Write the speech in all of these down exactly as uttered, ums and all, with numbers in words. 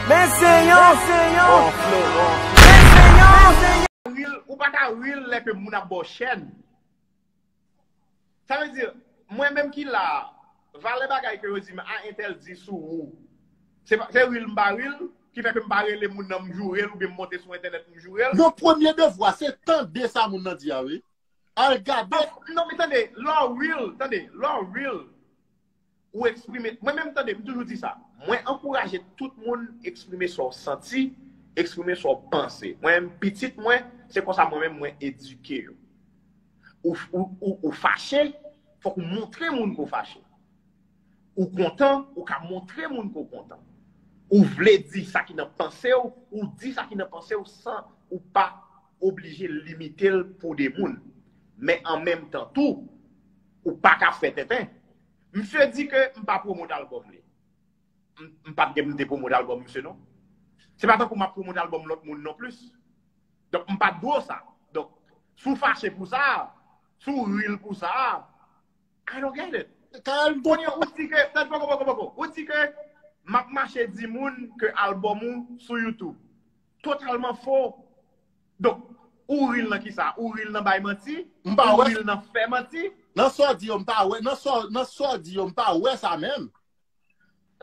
Men se yon, se yon, men se yon, se yon. Real, ou pa ka real lè ke moun ap ba w chèn. Sa vle di, mwen menm ki la a, valè bagay ke yo di m, a, entèl di sou ou. Se pa, se real m pa real, ki fè ke m pa rele moun nan m joure l oubyen m monte sou entènèt m joure l. Yon premye devwa, se tande sa moun nan di a, wi. Al gade. Non, non, men tande, lè w real, tande, lè w real, ou eksprime. Mwen menm, tande, m toujou di sa. Mwen ankouraje tout moun eksprime sa w santi, eksprime sa w panse. Mwen menm, pitit mwen, se konsa mwen menm, mwen edike yo. Ou, ou, ou, ou fache, fòk ou montre moun ke w fache. Ou kontan, ou ka montre moun ke w kontan. Ou vle di sa ki nan panse w, ou di sa ki nan panse w san ou pa oblije limite l pou de moun. Men an menm tan tou, ou pa ka fè tenten. Misye di ke m pa pwomot albòm li. M, m pa t gen pou m te pwomot albòm misye, non. Se pa tankou m ap pwomot albòm lòt moun non plis. Donk, m pa t dwe w sa. Donk, si w fache pou sa, si w real pou sa, I don't get it. Kounye a, ou di ke, tann, poko, poko, poko. Ou di ke m ap mache di moun ke albòm ou sou YouTube. Totalman fo. Donk, ou real nan kisa? Ou real nan bay manti? M pa wè. Ou real nan fè manti? Nan sa w di yo, m pa wè. Nan sa, nan sa w di yo, m pa wè sa menm.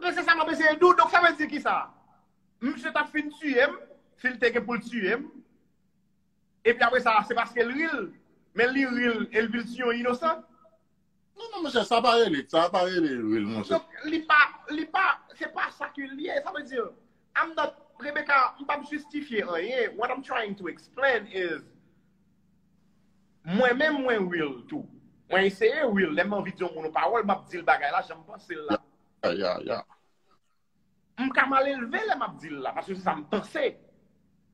Men se sa m ap eseye di w. Donk, sa vle di kisa? Misye t ap fin tiye m, si l te gen pou l tiye m. Epi apre sa, se paske l real, men li real, e l vin tiye yon inosan. Non, non, monchè, sa pa rele, sa pa rele real, monchè. Donk, li pa, li pa, se pa sa ke l ye. Sa vle di, I'm not, Rebecca, m p ap jistifye anyen. What I'm trying to explain is, mwen menm, mwen real tou. Mwen eseye real. Lè m anvi di yon moun yon pawòl, m ap di l bagay la, jan m panse l la. Ya, ya, ya. M ka mal elve lè m ap di l la, paske se sa m panse.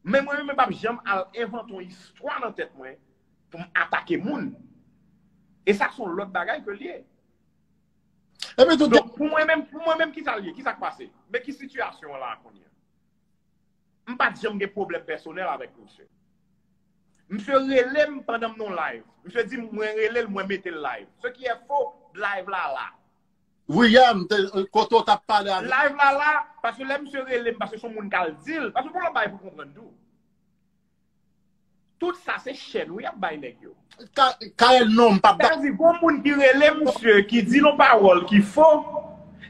Men mwen menm, mwen p ap janm al envante yon istwa nan tèt mwen pou m atake moun. E sa se yon lòt bagay ke l ye. Epi tou, donk, pou mwen menm, pou mwen menm, kisa l ye? Kisa k pase? Men ki sitiyasyon an la kounye a? M pa t janm gen pwoblèm pèsonèl avèk misye. Misye rele m pandan m nan live. Misye di m mwen rele l, mwen mete l live. Ce qui est faux, live la la. Wi, yè, m te, kote w t ap pale avèk. Live la la, paske lè misye rele m, paske se yon moun k al di l, paske gon lòt bagay pou konprann tou. Tout sa se chèn, wi, y ap bay nèg yo. Ka-, Karel, non, m p ap. Sa vle di, gon moun ki rele misye, ki di l yon pawòl ki fo,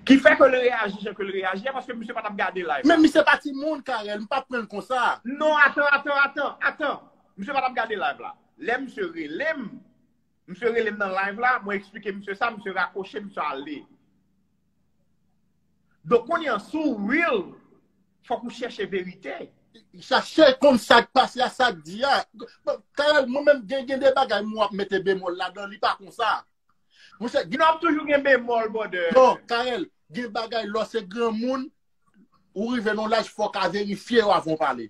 ki fè ke l reyaji jan ke l reyaji a, paske misye pa t ap gade live la. Men misye pa timoun, Karel, m p ap pran l konsa. Non, atan, atan, atan, atan. Misye pa t ap gade live la. Lè misye rele m, Misye rele m nan live la, mwen eksplike misye sa, misye rakwoche, misye ale. Donk, kounye a, si w real, fòk ou chèche verite. Chache konn sa k pase a, sa k di a. Bon, Karel, mwen menm, gen, gen de bagay mwen ap mete bemòl ladan, li pa konsa. Monchè, gen. Non, ap toujou gen bemòl, brother. Non, Karel, gen bagay lè w se granmoun, ou rive nan laj, fòk a verifye yo avan w pale.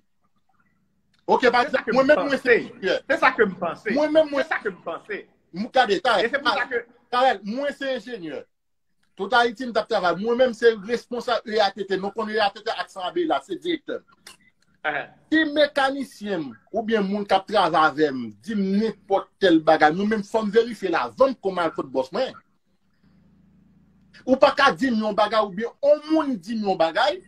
Ok, pa egzanp, mwen menm, mwen se enjenyè. Se sa ke m panse. Mwen menm, mwen. Se sa ke m panse. M ka detay. E se pou sa ke. Karel, mwen se enjenyè. Tout Ayiti, m t ap travay. Mwen menm, se responsab E A T T. Nou konn E A T T, Aksan Abela, se direktè m. Si mekanisyen m oubyen moun k ap travay avè m di m nenpòt tèl bagay, mwen menm, fò m verifye l avan m kòmanse al kot bòs mwen. Ou pa ka di m yon bagay oubyen yon moun di m yon bagay,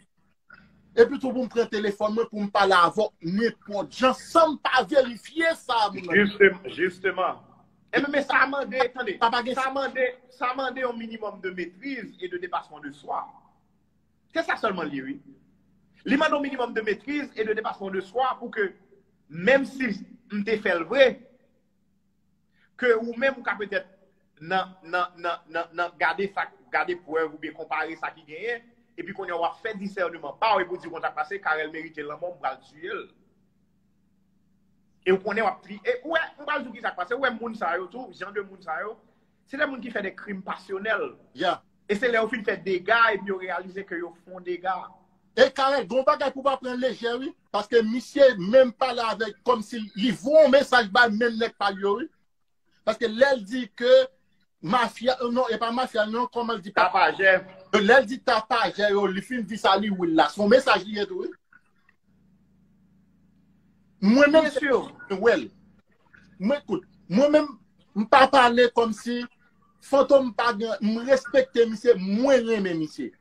epi tou pou m pran telefòn mwen pou m pale avè w nenpòt jan san m pa verifye sa moun nan. Jisteman, jisteman. E men, men sa mande, tande, sa mande, sa mande yon minimòm de maîtrise et de dépassement de soi. Se sa sèlman l ye, wi. Li mande yon minimòm de maîtrise et de dépassement de soi pou ke, menm si m te fè l vre, ke ou menm ou ka petèt nan, nan, nan, nan, nan gade sa, gade prèv oubyen konpare sa ki genyen, epi kounye a w ap fè disèneman pa w epi w di konsa k pase, Carel merite lanmò, m pral tiye l. E ou konnen w ap tri, e ou wè, m pral di w kisa k pase, ou wè moun sa yo tou, jan de moun sa yo, se de moun ki fè de krim pasyonèl. E se lè yo fin fè dega epi yo reyalize ke yo fè yon dega. E Carel, gon bagay pou pa pran lejè, wi. Paske misye menm pale avèk, kòmsi li voye yon mesaj bay menm nèg pa l yo, wi. Paske lè l di ke mafya, non, e pa mafya, non, kòman l di, tapajè. Lè l di tapajè yo, li fin di sa, li wi l la. Se yon mesaj li ye tou, wi. Mwen menm, se, mwen wè l. Mwen, kout, mwen menm, m pa pale kòmsi Fantom pa gen, m respekte misye, mwen renmen misye.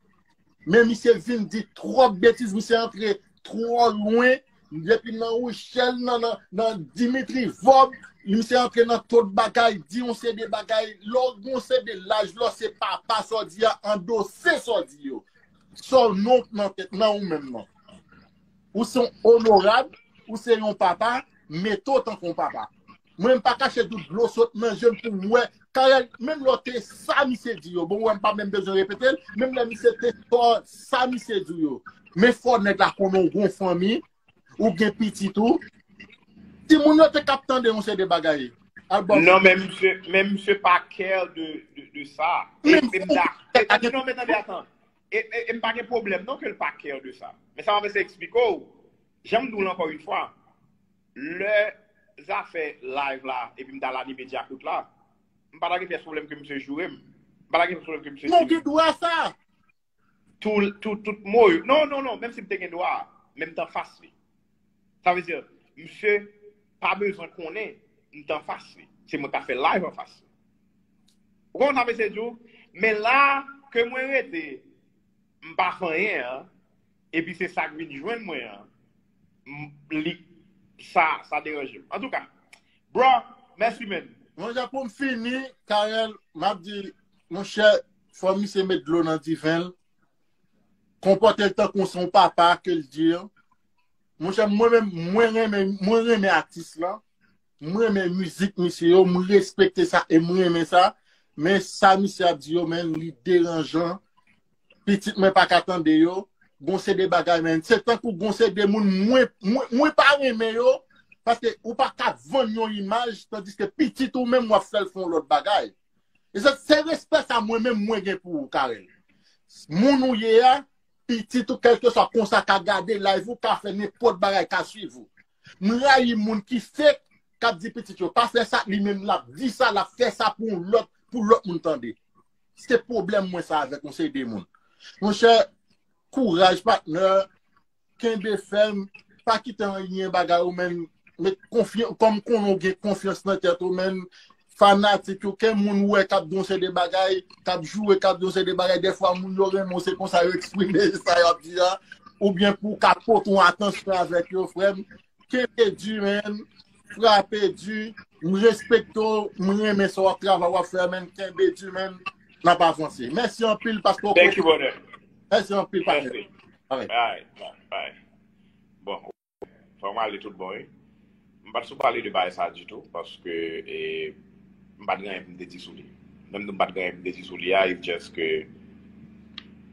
Men misye vin di twòp betiz, misye antre twò lwen. Depi nan Wichèl, nan, nan, nan Dimitri Vòb, misye antre nan tout bagay, di yon seri de bagay. Lè w gen yon seri de laj, lè w se papa, sa w di a, andose sa w di yo. Sa w non nan tèt nan ou menm nan. Ou se yon onorab, ou se yon papa, mete w tankou yon papa. Mwen, m pa kache dout dlo sot nan je m pou m wè. Karèl, menm lè w te sa misye di yo, bon, wè, m pa menm bezwen repete l, menm lè misye te sa, sa misye di yo. Men fò nèg la konnen w gon fanmi, ou gen pitit ou. Timoun yo te k ap tande yon seri de bagay. Al bò. Non, men misye, men misye pa care de, de, de sa. E, Menm e m ou da, e, e, non, men tande, atan. E, e, e m pa gen pwoblèm non ke l pa care de sa. Men sa m ap eseye eksplike w. Jan m di w l ankò yon fwa, lè zafè live la, epi m t al anime Djakout la, m pa ta gen pyès pwoblèm ke misye joure m. M pa ta gen pyès pwoblèm ke misye Non, di m gen dwa sa. Tout, tout, tout mo yo. Non, non, non, menm si m te gen dwa, men m t anfas li. Sa vle di, misye pa bezwen konnen m t anfas li. Se mwen k ap fè live anfas li. Ou konprann sa mesye di w? Men la ke mwen rete, m pa fè anyen an, epi se sa k vin jwenn mwen an, m- li, sa, sa deranje m. Antouka, bro, mèsi, man. Monchè, pou m fini, Karèl, m ap di, monchè, fò misye met dlo nan diven l. Konpòte l tankou se yon papa ke l di. Monchè, mwen menm, mwen renmen, mwen renmen atis lan. Mwen renmen mizik misye yo, mwen respekte sa e mwen renmen sa. Men sa misye ap di yo, men li deranjan. Pitit mwen pa ka tande yo. Gon seri de bagay, men se tankou gon seri de moun mwen, mwen, mwen pa renmen yo. Paske ou pa ka vann yon imaj, tandiske pitit ou menm w ap fè l fè yon lòt bagay. E se, se respè sa mwen menm mwen gen pou ou, Karèl. Moun ou ye a, pitit ou, kèlkeswa konsa ka gade live ou, ka fè nenpòt bagay, ka swiv ou. M rayi moun ki fake, k ap di pitit yo, pa fè sa, li menm l ap di sa, l ap fè sa pou yon lòt, pou lòt moun tande. Se pwoblèm mwen sa avèk yon seri de moun. Monchè, kouraj, patnè, kenbe fèm, pa kite anyen bagay ou menm, met konfyans, kòm konnen w gen konfyans nan tèt ou menm, fanatik yo, ke moun ou wè k ap di yon seri de bagay, k ap joure, k ap di yon seri de bagay, dèfwa moun yo renmen w, se konsa yo eksprime sa y ap di a, oubyen pou w ka pote yon atansyon avèk yo, frè m, kenbe di, man, frape di, m respekte w, m renmen sa w ap travay w ap fè, man, kenbe di, man, n ap avanse. Mèsi anpil, paske w Thank you, brother. Mèsi anpil, patnè. Mèsi. Alright. Alright, bye, bye. Bon, fò m ale tout bon, wi. M pa t sou pale de bagay sa ditou, paske e, m pa t gen anyen pou m te di sou li. Menm tou m pa t gen anyen pou m te di sou li a, it's just ke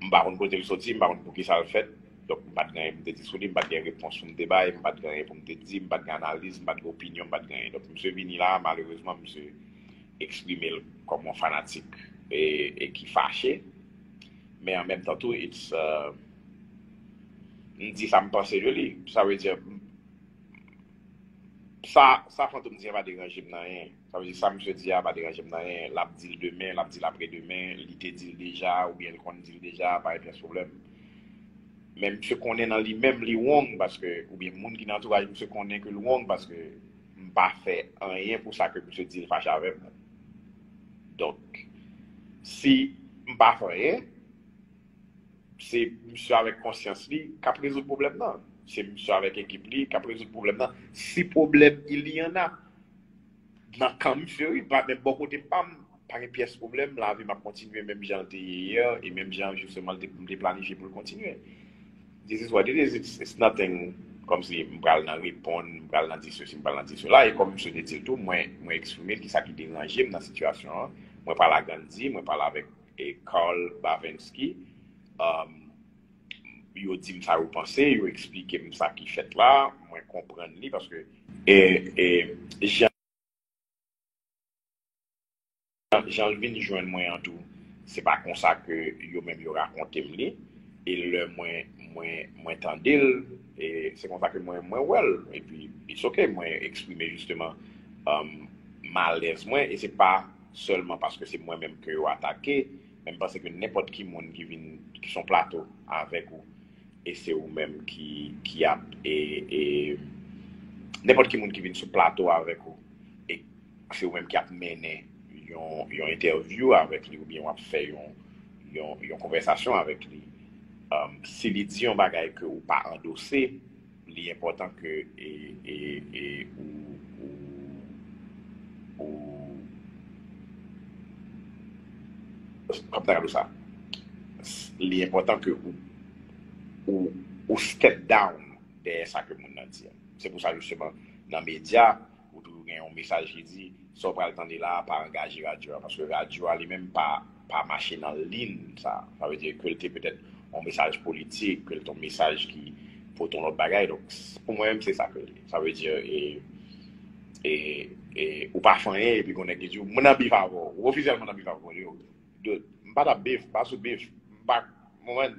m pa konn kote l soti, m pa konn poukisa l fèt. Donk, m pa t gen anyen pou m te di sou li, m pa t gen repons pou m te bay, m pa t gen anyen pou m te di, m pa t gen analiz, m pa t gen opinyon, m pa t gen anyen. Donk, misye vini la, malerezman, misye eksprime l kòm yon fanatik e, e ki fache. Men an menm tan tou, it's, uh, m di sa m panse de li. Sa vle di, sa, sa Fantom di a pa deranje m nan anyen. Sa vle di, sa misye di a pa deranje m nan anyen. L ap di l demen, l ap di l apre demen, li te di l deja, oubyen l konn di l deja, pa gen pyès pwoblèm. Men misye konnen nan li menm li wrong, paske, oubyen moun ki nan antouraj misye konnen ke l wrong, paske m pa fè anyen pou sa ke misye di l fache avè m. Donk, si m pa fè anyen, se misye avèk konsyans li k ap rezoud pwoblèm nan. Se misye avèk ekip li k ap rezoud pwoblèm nan. Si pwoblèm il y en a, nan kan misye, wi, pa, men bò kote pa m, pa gen pyès pwoblèm, lavi m ap kontinye menm jan l te ye yè, e menm jan, jisteman, l te, m te planifye pou l kontinye. This is what it is, it's, it's nothing, kòmsi m pral nan reponn, m pral nan di sesi, m pral nan di sela, e kòm misye te di l tou, mwen, mwen eksprime l kisa ki deranje m nan sitiyasyon an, mwen pale a Gandhi, mwen pale avèk e Carl Bavenski, um, yo di m sa yo panse, yo eksplike m sa ki fèt la, mwen konprann li, paske e, e, jan, jan l vin jwenn mwen an tou, se pa konsa ke yo menm yo rakonte m li, e lè mwen, mwen, mwen tande l, e se konsa ke mwen, mwen wè l, epi it's ok, mwen eksprime jisteman, um, malèz mwen, e se pa sèlman paske se mwen menm ke yo atake, men m panse ke nenpòt ki moun ki vin, ki son plato avèk ou, e se ou menm ki, ki ap, e, e, nenpòt ki moun ki vin sou plato avèk ou, e se ou menm ki ap mennen yon, yon entèvyou avèk li, oubyen w ap fè yon, yon, yon konvèsasyon avèk li, um, si li di yon bagay ke ou pa andose, li enpòtan ke e, e, e, ou, ou, ou, kòm ta ka di sa, li enpòtan ke ou, ou, ou step down dèyè sa ke moun nan di a. Se pou sa, jisteman, nan medya, ou toujou gen yon mesaj ki di, sa w pral tande la a pa angaje radyo a, paske radyo a li menm pa, pa mache nan liy sa. Sa vle di ke l te petèt yon mesaj politik, ke l te yon mesaj ki pote yon lòt bagay. Donk, s- pou mwen menm, se sa ke l ye. Sa vle di, e, e, e, ou pa fè anyen, epi gen nèg ki di w, mwen nan bif avè w. Ou ofisyèlman nan bif avè w. Yo, dude, m pa t ap bif, m pa sou bif, m pa, mwen,